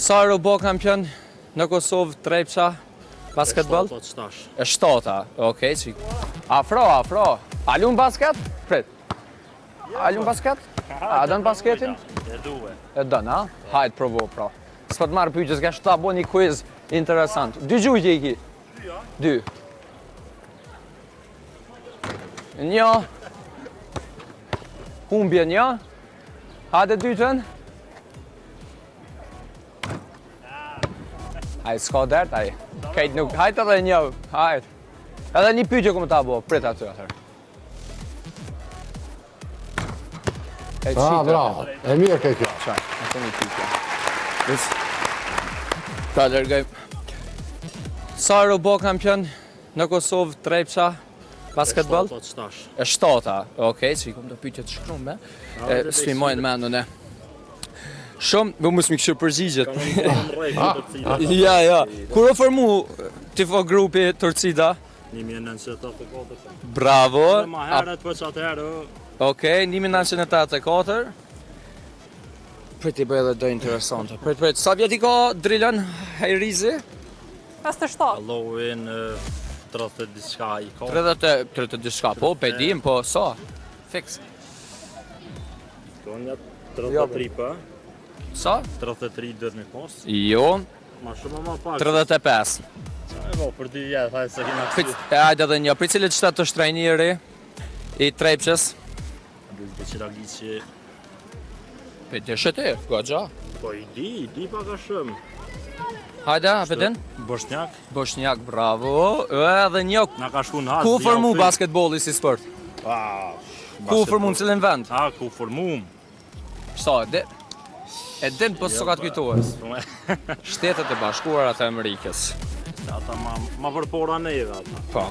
Sa herë u bo kampion në Kosovë Trepça basketball? E shtata qetash. E shtata, okej, qi. Afro, afro. A lun basket? Prit. A lun basket? A don basketin? E due. E don, a? Hajt, provo, pra. S'po të marr pyetje, s'ka shta bo një quiz interesant. Dy gjujtje i ki? Dy. Një. Humbje një. Hajde dytën. Hajt, s'ka dert, aj. Kejt nuk, hajt edhe një, hajt. Edhe një pyetje ku më ta bo, prit aty atëherë. E ah, bravo, e mirë ke kjo. Qa, e kemi pyetje. Vis. Ta largojmë. Sa herë u bo kampion në Kosovë, Trepça, basketball? E shtata qetash. E shtata, okej, që i kom do pyetje të shkrume, e s'mi mojnë mend unë. Shumë, bu mos mi kështu përgjigjet. Ja, ja. Kur u formu tifo grupi Torcida? 1984. Bravo. Ma herët për që atëherë. Okej, 1984. Prit i bëj edhe do interesante. Prit, prit. Sa vjet i ka Drilon Hajrizi? 57. Halloween 30 diçka i ka. 30, 30 diçka, po, pe dim, po, sa? Fiks. Konja 33 pa. Sa? 33 duhet me pas. Jo. Ma shumë ma pak. 35. Qa e bo, për dy vjet, hajde se kena kësi. E hajde edhe një, prej cilit shtet është trajneri i Trepçës? Beqiragiqi. Pe di ti, goxha. Po i di, i di pak a shumë. Hajde, a pe din? Boshnjak. Boshnjak, bravo. Edhe një. Na ka shku në Ku u formu basketbolli si sport? Ah, ku u formu në cilin vend? A, ku u formu? Sa, e di? E din, po s'ka të kujtohet. Shtetet e Bashkuara të Amerikës. Ata ma, ma përpara neve, ata. Po.